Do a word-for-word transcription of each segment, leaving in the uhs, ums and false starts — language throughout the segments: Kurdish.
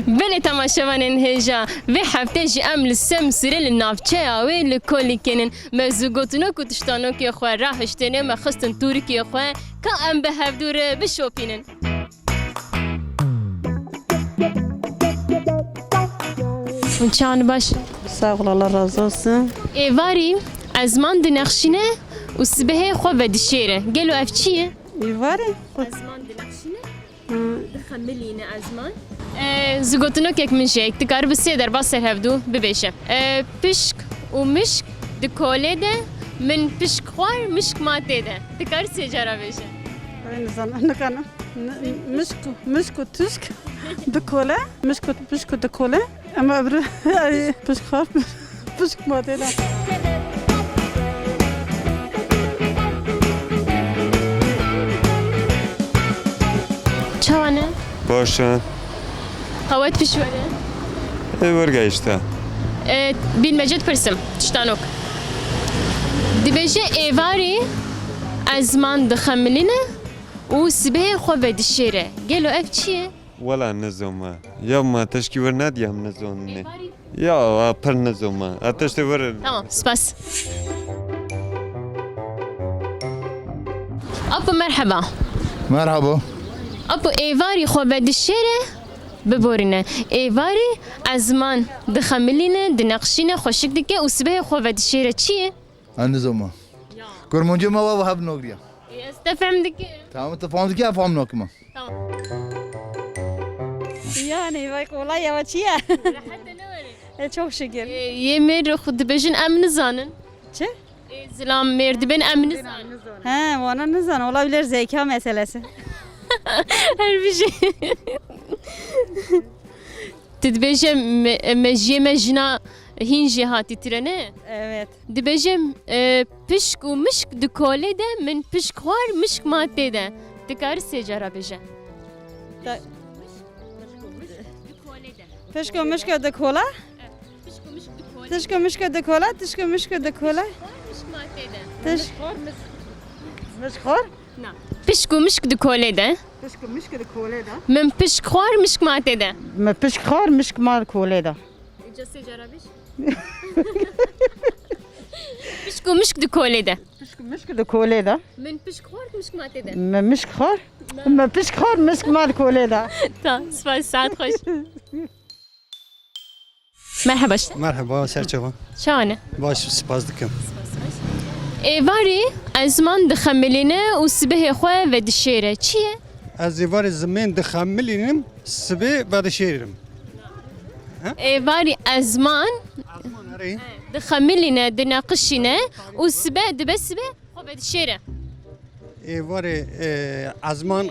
Belê temaşevanên hêja, vê heftê jî em li Semsûrê li navçeya wê li Kolîkên in. Me zû gotinok û tiştanokê xwe rahiştêne, me xistin tûrikê xwe, ka em bi hevdû re bişopînin. Hûn çawan baş? Sağ ol, Allah razı olsun. Êvarî ezman dinexşîne û sibehê xwe vedişêre. Gelo ev çi ye? Êvarî? Ezman dinexşîne. Hı. Dixemilîne ezman. E, zû gotinokek min jê, dikar bi sê derba ser hevdû bibêje. E, pişk û mişk di kolê de, min pişk xwar, mişk ma tê de. Dikar sê cara bêje. Ben nizanim, nikanim. N-, mişk, mişk û tişk di kole, mişk û, mişk û di kole. Ama öbürü, ay, pişk xwar, pişk ma tê de. Çawa ne? Baş e. Qewet pişwere. Ê wergehişte. E, bilmece dipirsim, tiştanok. Dibêje êvarî ezman dixemilîne û sibehê xwe vedişêre. Gelo ev çi ye? Wela nizome. Ya ma teşkî wir nediye em nizonine. Êvarî Ya, a, pir nizom e. A, tiştê were. Tamam, spas. Apo, merheba. Merhaba. Apo, êvarî xwe vedişêre, biborîne. Êvarî ezman dixemilîne, dineqşîne, xweşik dike û sibehê xwe vedişêre. Çi ye? Ez nizom e. Ya. Kurmancî me wa hev nagiriya. Ê, ez te fehm dike. Tamam, tu fehm dike, ez fehm nakim. Tamam. Yani, vay kolay ya, çi ye? Rehet e, ne were? E, çok şükür. Ê, yê mêr xwe dibêjin, em nizanin. Çi? Ê, zilam mêr dibên, em nizanin. He, wana nizanin. Olabilir, zeka meselesi. Her bir şey. Tu dibêje me, me jiyê me jina hîn jêhatîtir e, ne? Evet. Dibêje, e, pişk û mişk di kolê de, min pişk xwar, mişk ma tê de. Dikarî sê cara bêje. Ta- Pişk û mişk di kolê de. Pişk û mişk di kola? Pişk û mişk di kolê. Tişk û mişk di kola, tişk û mişk di kola. Pişk xwar, mişk ma tê de. Tiş- Mişk xwar? Na. Pişk û mişk di kolê de. Pişk û mişk di kolê de. Min pişk xwar, mişk ma tê de. Min pişk xwar, mişk ma kolê de. Îca sê cara bêj. Pişk û mişk di kolê de. Pişk û mişk di kolê de. Min pişk xwar, mişk ma tê de. Min mişk xwar. Min pişk xwar, mişk ma di kolê de. Tamam, spas, saet xweş. Merhaba. Merhaba, ser çava. Çawa ne? Baş, spas dikim. Êvarî ezman dixemilîne û sibehê xwe vedişêre. Çi ye? Ez êvarî zimên dixemilînim, sibê vedişêrim. Êvarî ezman Ezman erê. Dixemilîne, dineqişîne û sibe dibe sibe. Xwe vedişêre. Êvarê, e, ezman,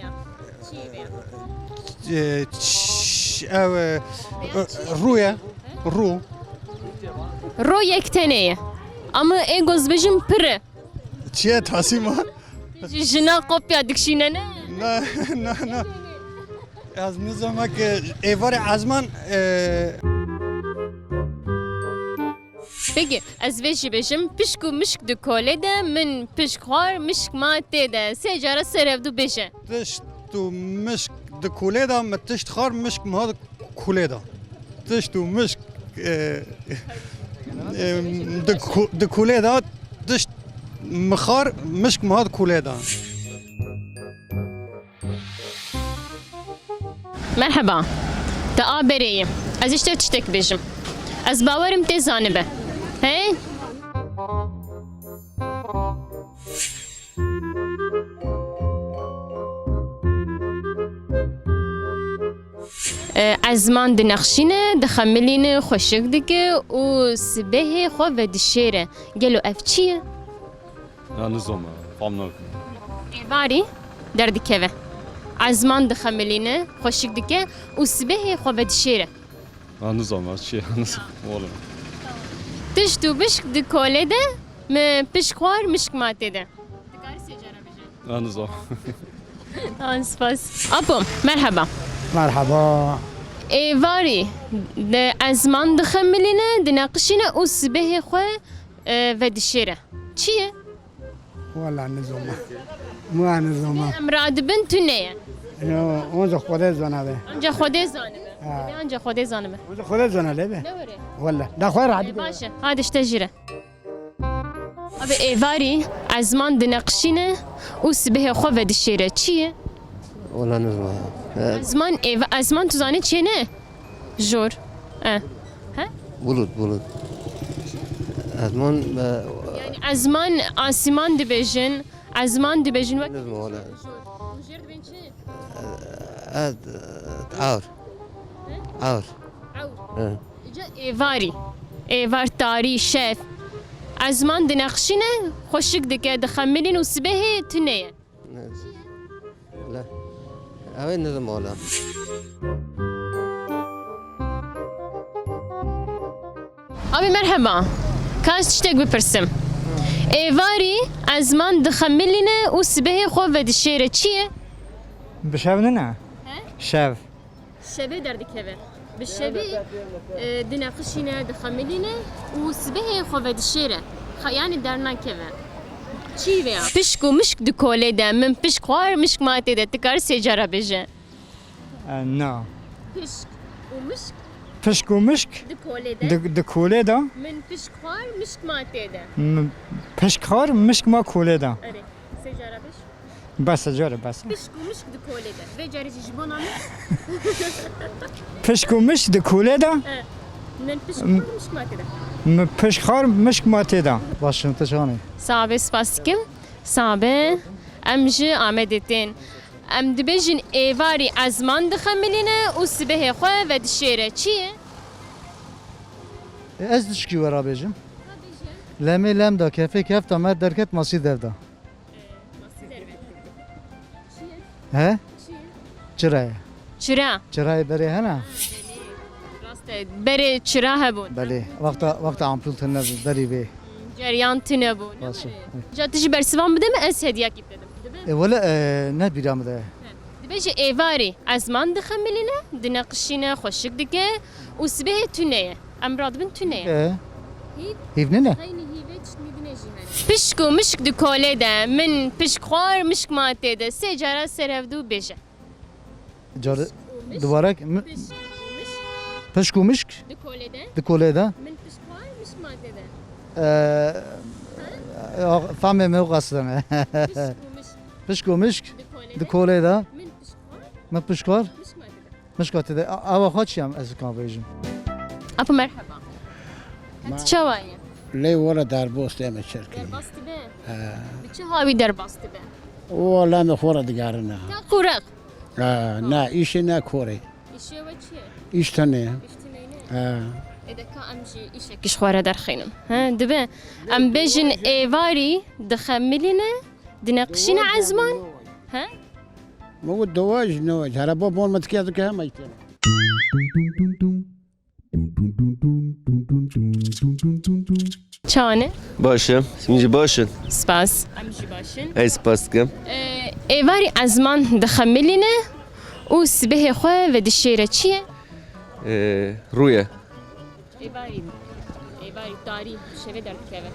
e, ç-, ev, e, e, rû ye. Rû. Ro yek tenê ye. Ama ê goz bêjin pir e. Çi ye tasîma? Ji jina kopya dikşîne ne? Na, na, na. Ez nizam ke êvarê ezman, e, Peki, ez vê jî bêjim, pişk û mişk di kolê de, min pişk xwar, mişk ma tê de. Sê cara ser hevdu bêje. Tişt û mişk di kolê de, min tişt xwar, mişk ma di kolê de. Tişt û mişk, e, e, di ko-, di kolê de, tişt mi xwar, mişk ma di kolê de. Merheba. Te a berê ye. Ez îşte tiştek bêjim. Ez bawerim tê zanibe. Hey? E, ezman dinexşîne, dixemilîne, xweşik dike û sibehê xwe vedişêre. Gelo ev çi ye? Ya nizom e, fam nakim. Êvarî derdikeve. Ezman dixemilîne, xweşik dike û sibehê xwe vedişêre. Ya nizom e, çi ye? Nizom, oğlum. Tişt û bişk di kolê de, mi pişk xwar, mişk ma tê de. Dikarî sê cara bêje. Ya nizom. An spas. Apo, merheba. Merheba. Êvarî de ezman dixemilîne, dineqişîne û sibehê xwe, e, vedişêre. Çi ye? Wala nizoma. Mû nizoma. Em radibin tune ye. Yo, onca Xwedê zanabe. Onca Xwedê zanibe. Dibê anca Xwedê zanime. Xwedê zana lê be. Ne were? Wele. Da xwe rahat. E, baş e. Hadi işte jire. Abi êvarî ezman dineqişîne û sibehê xwe vedişêre. Çi ye? Wala nizma. E, Ezman, êv-, ezman tu zanî çi ye ne? Jor. E. He? Bulut, bulut. Ezman, e, Yani ezman, asiman dibêjin. Ezman dibêjin wek. Nizma wala. Jor. Jêr dibên çi? E, e, awr. He? Awr. Awr. E. Îca êvarî. Êvar, tarî, şev. Ezman dineqişîne, xweşik dike, dixemilîn û sibehê tune ye. Ne. Le. Ew ê nidim ola. Abi merheba. Ka ez tiştek bipirsim. Êvarî ezman dixemilîne û sibehê xwe vedişêre. Çi ye? Bi şev nine? He? Şev. Şevê derdikeve. Bi şevê, e, dineqişîne, dixemilîne û sibehê xwe vedişêre. Xa-, yani dernakeve. Çi vê ya? Pişk û mişk di kolê de, min pişk xwar, mişk ma tê de. Tu karî sê cara bêje. E, na. Pişk û mişk Pişk û mişk di kolê de. Di, di kolê de. Min pişk xwar, mişk ma tê de. M-, pişk xwar, mişk ma kolê de. Erê, sê cara bêj. Bes e, cara bes e. Pişk û mişk di kolê de. Vê carê jî ji bona min. Pişk û mişk di kolê de. E, min pişk xwar, mişk ma tê de. Min pişk xwar, mişk ma tê de. Baş in, tu çawan î? Sabe, spas dikim. Sabe, em ji Amedê tên. Em dibêjin êvarî ezman dixemilîne û sibehê xwe vedişêre. Çi ye? E, ez dişkî we rabêjim. Lemê lem da, kefê kef da, me derket masî dev da. He? Çira ye. Çira. Çirayê berê hene? Ha, belê. Rast e. Berê çira hebûn. Belê. Wexta, wexta ampul tune bû, berî vê. Ceryan tune bû, ne Baş e. Berê? Ca tu jî bersivan bide min, ez hediyekî te dim. Dibe? E, wele, e, ne bîra min de. He. Dibe ji êvarî ezman dixemilîne, dineqişîne, xweşik dike û sibehê tune ye. Em radibin tune ye. E. Hîv? Hîv nîne? Xeynî hîvê çitmî dinê jî hene. Pişk û mişk di kolê de, min pişk xwar, mişk ma tê de. Sê cara ser hevdu bêje. Car-, Pişk û mişk. Dubare mi-, Pişk û mişk. Pişk û mişk. Di kolê de. Di kolê de. Min pişk xwar, mişk ma tê de. Ee, Ha? ya, famê me o qasdene. Pişk û mişk. Pişk û mişk. Di kolê Di de. kolê de. Min pişk xwar, Min pişk xwar. mişk ma tê de. Mişka tê de. A-, awa xwe çi em ez kan bêjim. Apo merheba. Ma- Tu çawa yî? Lê were derbas tê me çirkin. Derbas dibe? He. Bi çi hawî derbas dibe? Wala me xwe re digerine. Te quraq. Ha, ne, îşê ne korê. Îşê we çi ye? Îş tenê. Îş tenê ne? Ha. Ê de ka em jî îşekî ji xwe re derxînin. He, dibe. Em bêjin êvarî dixemilîne, dineqişîne ezman. He? Me got dewaj, newaj. Here bo bon me tikiya dike hema îtê. Çawa ne? Baş e. Hûn jî baş in? Spas. Em jî baş in. Ez spas dikim. Ee, êvarî ezman dixemilîne û sibehê xwe vedişêre. Çi ye? Ee, rû ye. Êvarî. Êvarî tarî. Şevê derdikeve.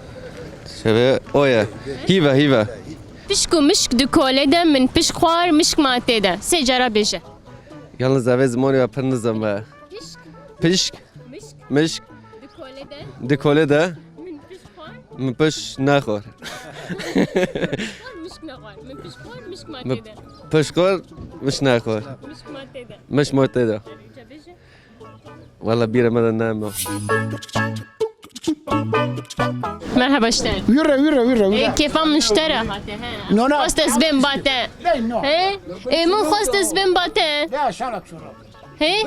Şevê o ye. Hîve, hîve. Pişk û mişk di kolê de, min pişk xwar, mişk ma tê de. Sê cara bêje. Yalnız ev ê zimanê we pir nizam e. Pişk. Pişk. Mişk. Mişk. Di kolê de. Di kolê de. Min pişk xwar. Min pişk nexwar. Mişk nexwar. Min pişk xwar, mişk ma Min tê de. Pişk xwar, mişk nexwar. Mişk ma tê de. Mişk ma tê de. Ca bêje. Wala bîra me de nema. Merhaba işte. Wîre, wîre, wîre, wîre. Ê, kêfa min ji te re hate, he. No, no. Xwest ez bêm bate. Ley, no. He? Ê, min xwest ez bêm bate. Ya, şara çora. He?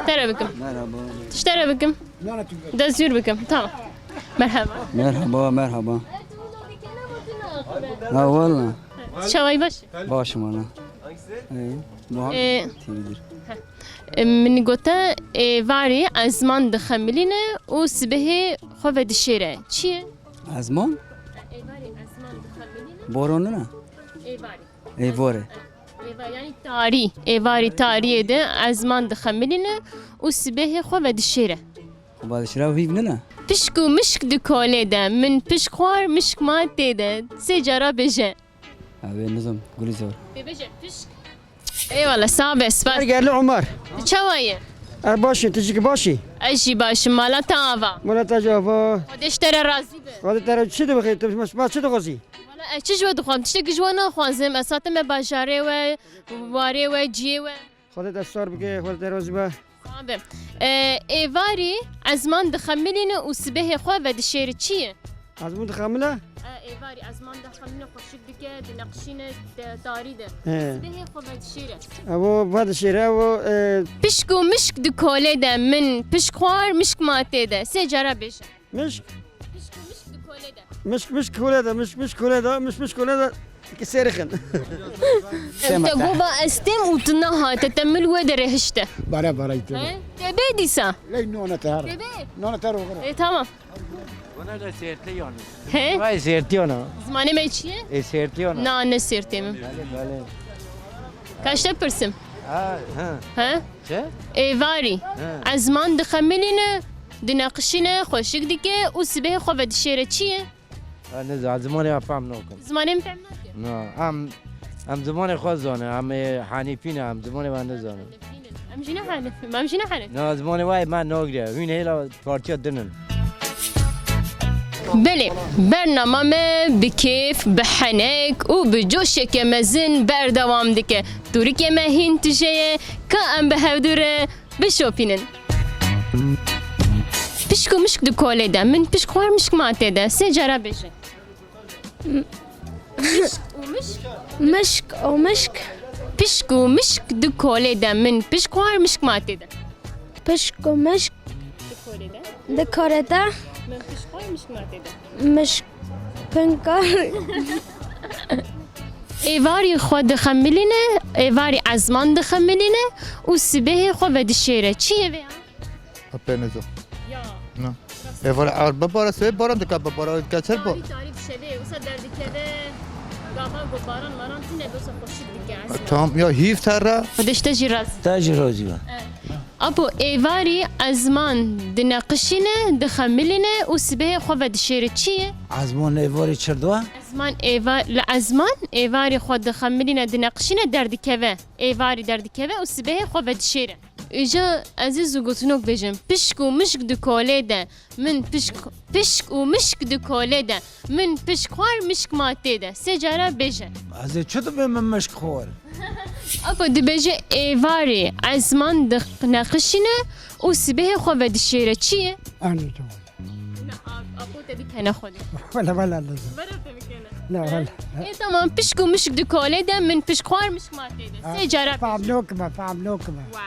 Te re bikim. Merhaba. Ji te re bikim. No, no, tu. Dest jûr bikim. Tamam. Merhaba. Merhaba, merhaba. Ha, wala. Çawa yî, baş? Baş im ana. Ey, bu Ee, T V'dir. Em, min gote, êvarî ezman dixemilîne û sibehê xwe vedişêre. Çi ye? Ezman? Êvarî ezman dixemilîne. Boran ne? Êvarî. Êvarî. Êva-, yani tarî. Êvarî tariyê de ezman dixemilîne û sibehê xwe vedişêre. Xwe vedişêre hîv nine? Pişk û mişk di kolê de. Min pişk xwar, mişk ma tê de. Sê cara bêje. Ew ê nizam, Gulîzar. Bêje pişk. Eyvallah, sağ be, spas. Gerli Umar. Çawa ye? Er başim, tu jî ki başî? Ez jî başim, mala te ava. Mala te jî ava. Xwedê ji te re razî be. Xwedê te re çi dibixî, tu ma çi dixwazî? Wala ez çi ji we dixwazim? Tiştekî ji we naxwazim. Ez hatime bajarê we, warê we, ciyê we. Xwedê te sar bike, Xwedê te razî be. Abi, e, êvarî ezman dixemilîne û sibehê xwe vedişêre. Çi ye? Ezman dixemile? E, êvarî ezman dixemilîne, xweşik dike, dineqişîne, de, tarî de. He. Sibehê xwe vedişêre. Evo vedişêre, evo, e, Pişk û mişk di kolê de, min pişk xwar, mişk ma tê de. Sê cara bêje. Mişk? Pişk û mişk di kolê de. Mişk, mişk kolê de, mişk, mişk kolê de, mişk, mişk kolê de. Ki serixin. Te gova ez têm û tu naha, te, te mil we de rehişte. Bara, bara, ite. He? Te bê dîsa. Ley nona te har. Te bê. Nona te har oxir. E, tamam. Bana da sertli yani. He? Vay sertli yana. Zimanê me çi ye? E, sertli yana. Na, ne sertê min. Bale, bale. Kaç te pirsim? Ha, ha. He? Çi? Êvarî. He. Ezman dixemilîne, dineqişîne, xweşik dike û sibehê xwe vedişêre. Çi ye? Ha, ne, ez zimanê wan fehm nakim. Zimanê min fehm nake? Na, em, em zimanê xwe zanin, em, e, hanîfî ne, em zimanê wan nizanin. Em jî ne hanîf, em jî ne hanîf. Na, zimanê wan me nagire, hûn hêla partiya din in. Belê, bernama me bi kêf, bi henek û bi coşeke mezin berdewam dike. Tûrikê me hîn tije ye, ka em bi hevdû re bişopînin. Pişk û mişk di kolê de, min pişk xwar, mişk ma tê de. Sê cara bêje. Pişk û mişk. Mişk û mişk. Pişk û mişk di kolê de, min pişk xwar, mişk ma tê de. Pişk û mişk. Di kolê de. Di kolê de. Min pişk xwar, mişk ma tê de. Mişk pinkar. Êvarî xwe dixemilîne, êvarî ezman dixemilîne û sibehê xwe vedişêre. Çi ye vê ya? Apê nizo. Ya. Na. Êvarî er bibare, sibê baran dike bibare, dike çer bo? Tarî, tarî dişeve, wisa derdikeve, gava ku baran maran tune be, wisa xweşik dike ezman. Tamam, ya hîv serre. Xwedê ji te jî razî. Te jî razî be. Apo, êvarî ezman dineqişîne, dixemilîne û sibehê xwe vedişêre. Çi ye? Ezman êvarî çi diwa? Ezman êva-, li ezman êvarî xwe dixemilîne, dineqişîne, derdikeve. Êvarî derdikeve û sibehê xwe vedişêre. Îja ez ê zû gotinok bêjim. Pişk û mişk di kolê de. Min pişk, pişk û mişk di kolê de. Min pişk xwar, mişk ma tê de. Sê cara bêje. Ez ê çi dibê min mişk xwar? Apo dibêje êvarê ezman dineqişîne û sibehê xwe vedişêre. Çi ye? Anladım. Na, a-, apo te dikene xwedê. Wala, wala, lazım. Bera te bikene. Na, wala. E, tamam, pişk û mişk di kolê de, min pişk xwar, mişk ma tê de. Ha, sê cara pişk. Fehm nokime, fehm nokime. Wah.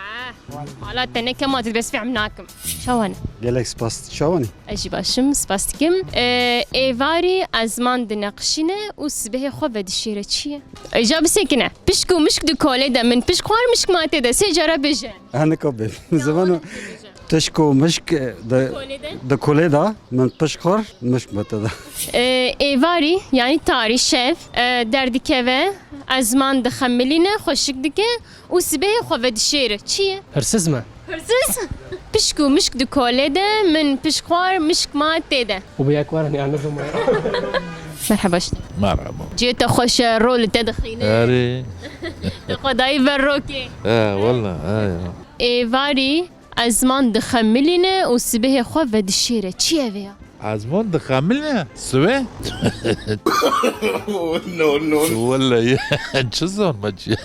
Wala. Hala te neke ma tê de, bes fehm nakim. Çawan e? Gelek spas, çawan e? Ez jî başim, spas dikim. E, êvarî ezman dineqişîne û sibehê xwe vedişêre. Çi ye? Îja bisekine. Pişk û mişk di kolê de, min pişk xwar, mişk ma tê de. Sê cara bêje. Enika bê. Ziman o. Pişk û mişk, e, di, di kolê de min pişk xwar, mişk ma tê de. E, êvarî, yanî tarî, şev, e, derdikeve, ezman dixemilîne, xweşik dike û sibehê xwe vedişêre. Çi ye? Hırsız mı? Hırsız? Pişk û mişk di kolê de, min pişk xwar, mişk ma tê de. Bu bir yak var hani, anladın mı? Merhaba işte. Merhaba. Cihê te xweş e, rol te dixîne. Erê. Te xwe dayî ver rokê. He, walla, he ya. Êvarî ezman dixemilîne û sibehê xwe vedişêre. Çi ye vê ya? Ezman dixemilîne? Sibê? No, no. Wellahî, çi zor me çi?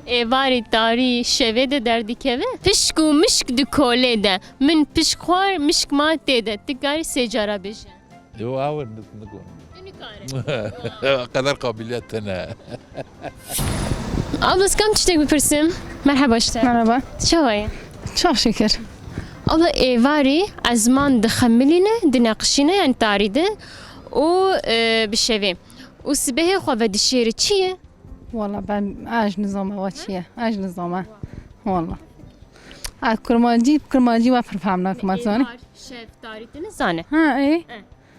Êvarî tarî şevê de derdikeve. Pişk û mişk di kolê de. Min pişk xwar, mişk ma tê de. Tu karî sê cara bêje. Yo, awe nik-, niko. Tu nikare. Qeder qabiliyet tune. Abla, ez kam tiştek bipirsim? Merhaba işte. Merhaba. Çawa ye? Çok şükür. Abla, êvarî ezman dixemilîne, dineqişîne, yani tarî de û, e, bi şevê. Û sibehê xwe vedişêre. Çi ye? Wala ben aj nizama wa çi ye. Aj nizama. Wala. A, kurmancî, kurmancî wa pir fehm nakim, zanî. Êvar, şev, tarî tu nizane? Ha, ê. E,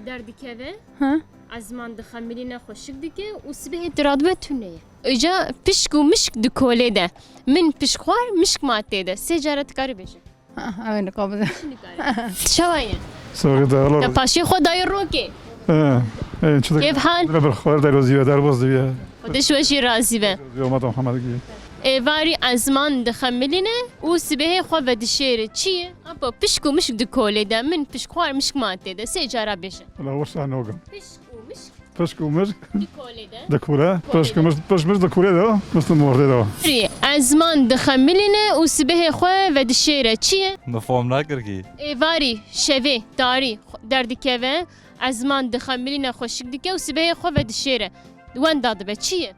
derdikeve. Ha. Ezman dixemilîne, xweşik dike û sibehê tu radibe tune ye. Îca pişk û mişk di kolê de. Min pişk xwar, mişk ma tê de. Sê cara tu karî bêje. Ha, ew ê niqabize. Çi nikare? Çawa ye? Sorry, de, hello. Te paşê xwe dayê rokê. He, he, çi de-, Kêf hal? Bira bir xwar de roziye, derbaz diye. Xwedê ji we jî razî be. Rehmeta Muhammed gî. Êvarî ezman dixemilîne û sibehê xwe vedişêre. Çi ye? Apo, pişk û mişk di kolê de. Min pişk xwar, mişk ma tê de. Sê cara bêje. Wela wisa nogim. Pişk û mişk Pişk û mişk di kolê de. Di kule. Pişk û mişk, pişk mişk di kule de. Mişk di mortê de. Êvarî ezman dixemilîne û sibehê xwe vedişêre. Çi ye? Min fam nekir kî. Êvarî şevê tarî derdikeve, ezman dixemilîne, xweşik dike û sibehê xwe vedişêre. Wenda dibe. Çi ye?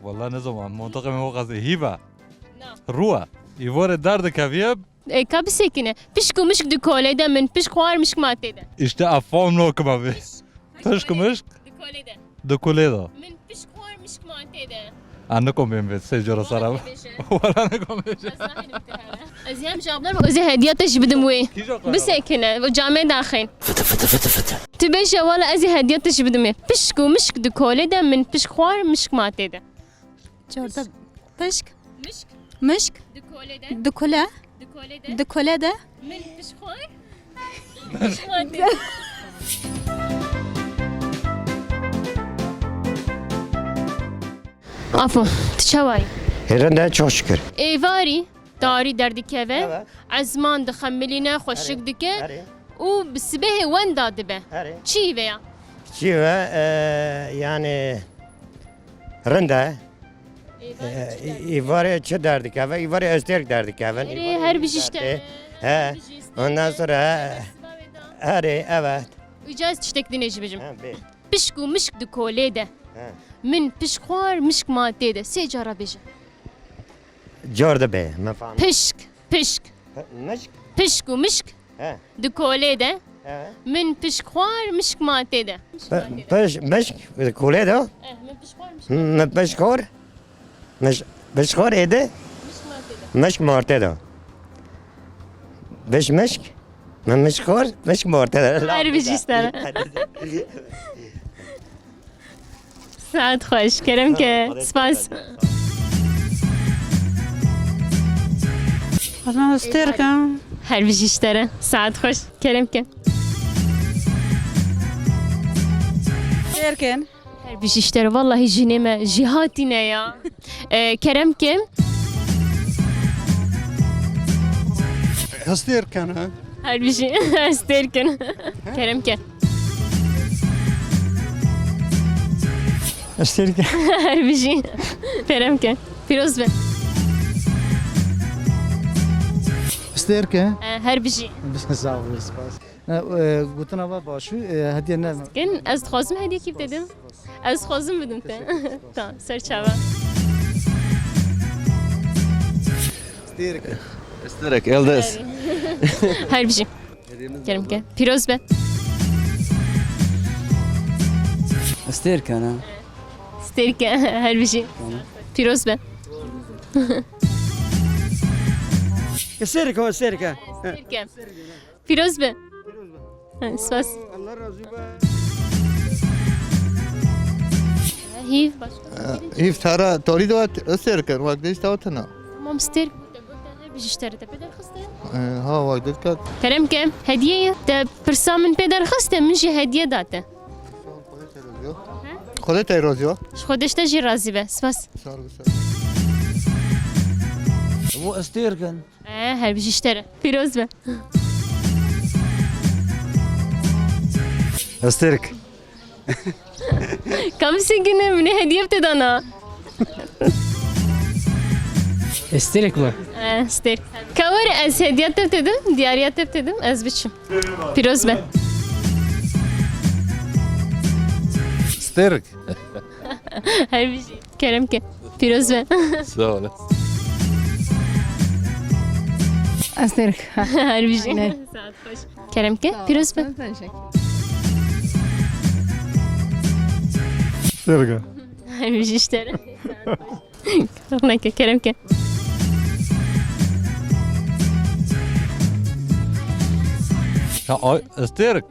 Wela nizanim, mantiqê min wexwazê hîv e. Na. Rû e. Îvarê derdikeviye. E, ka bisekine. Pişk û mişk di kolê de, min pişk xwar, mişk ma tê de. Îşte ev fam nakime vê. Pişk û mişk? Di kolê de. Di kolê de. Min pişk xwar, mişk ma tê de. A, nikom bêm vê, sê cara sera. Wala nikom bêje. Wala nikom bêje. Ez nahinim te here. Ez hem cevaplar, ez ê hediya te jî bidim wê. Kîja qara? Bisekine, bu camê daxin. Fıtı fıtı fıtı fıtı. Tu bêje, wala ez ê hediya te jî bidim wê. Pişk û mişk di kolê de, min pişk xwar, mişk ma tê de. Çorta pişk. Mişk. Mişk. Di kole de. Di kole. Di kole de. Di kole de. Min pişk xwar. Apo, tu çawa yî? Hê, rind e, çok şükür. Êvarî tarî derdikeve, evet, ezman dixemilîne, xweşik dike, erê, û bi sibehê wenda dibe. Erê. Çi ve ya? Çi ve, e, yani rind e. Êvarê çi derdikeve? Êvarê çi derdikeve? Êvarê estêrk derdikeve. Erê, her bijî ji te. He. Ondan sonra, he. Erê, evet. Îca ez tiştek din ê jî bijim. He, bê. Pişk û mişk di kolê de. He. Min pişk xwar, mişk ma tê de. Sê cara bêje. Car dibe, min fam. Pişk, pişk. He, mişk? Pişk û mişk. He. Di kolê de. He. Min pişk xwar, mişk ma tê de. Pe-, piş-, mişk, kolê de? Eh, min pişk xwar, mişk ma tê de. Min pişk xwar? Miş-, pişk xwar ê de? Mişk ma tê de. Mişk ma tê de. Piş mişk? Min mişk xwar, mişk ma tê de. Her bijî ji te re. Saet xweş, kerem ke. Spas. Ez me stêr kem. Her bijî ji te re. Saet xweş, kerem ke. Stêr ken. Her bijî ji te re. Wallahî jinê me jêhatî ne ya. E, kerem ke. Hestêr ken, ha? Her bijî. Hestêr ken. Kerem ke. Hestêr ken. Her bijî. Kerem ke. Pîroz be. Hestêr ken. E, her bijî. Sağ ol, spas. E, e, gotina we baş û, e, hediye ne. Kin, ez dixwazim hediyekî bide din. Ez dixwazim bidim te. Teşekkür ederim. Tamam, ser çava. Stêrek. Stêrek, Yıldız. Her bijî. Kerem ke. Pîroz be. Stêrek, ana. Stêrek, her bijî. Tamam. Pîroz be. Stêrek, stêrek. Stêrek. Pîroz be. Pîroz be. He, spas. Allah razı olsun. Hîv, başka? Hîv tara torî de wat, stêr ken, wek dêş te tena. Tamam, stêr. Te got te her bijî ji te re te pê derxiste. E, ha, wek dêş kat. Kerem ke, hediye ye. Te pirsa min pê derxiste, min jî hediye da te. Xwedê te razî yo. He? Xwedê te razî yo. Ji Xwedê ji te jî razî be. Spas. Sağ ol, sağ ol. Bu stêr ken. E, her bijî ji te re. Pîroz be. Estêrk. Ka bisekine, min ê hediye bi te dana. Estêrk mi? E, stêrk. Ka were ez hediya te bi te dim, diyariya te bi te dim, ez biçim. Pîroz be. Stêrk. Her bijî. Kerem ke. Pîroz be. Sağ ol. Estêrk. Her bijî. Aynen. Saet xweş. Kerem ke. Pîroz be. Teşekkür. Stêrk e. Her bijî ji te re. Neke, kerem ke. Ya, ay, stêrk.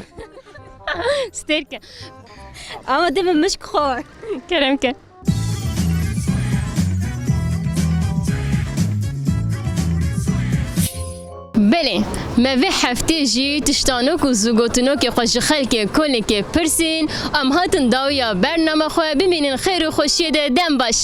Stêrk e. Ama dê min mişk xwar. Kerem ke. Belê, me vê heftê jî tiştanok û zûgotinokê xwe ji xelkê Kolekê pirsîn, em hatin dawiya bername xwe, bimînin xêr û xweşiyê de, dem baş.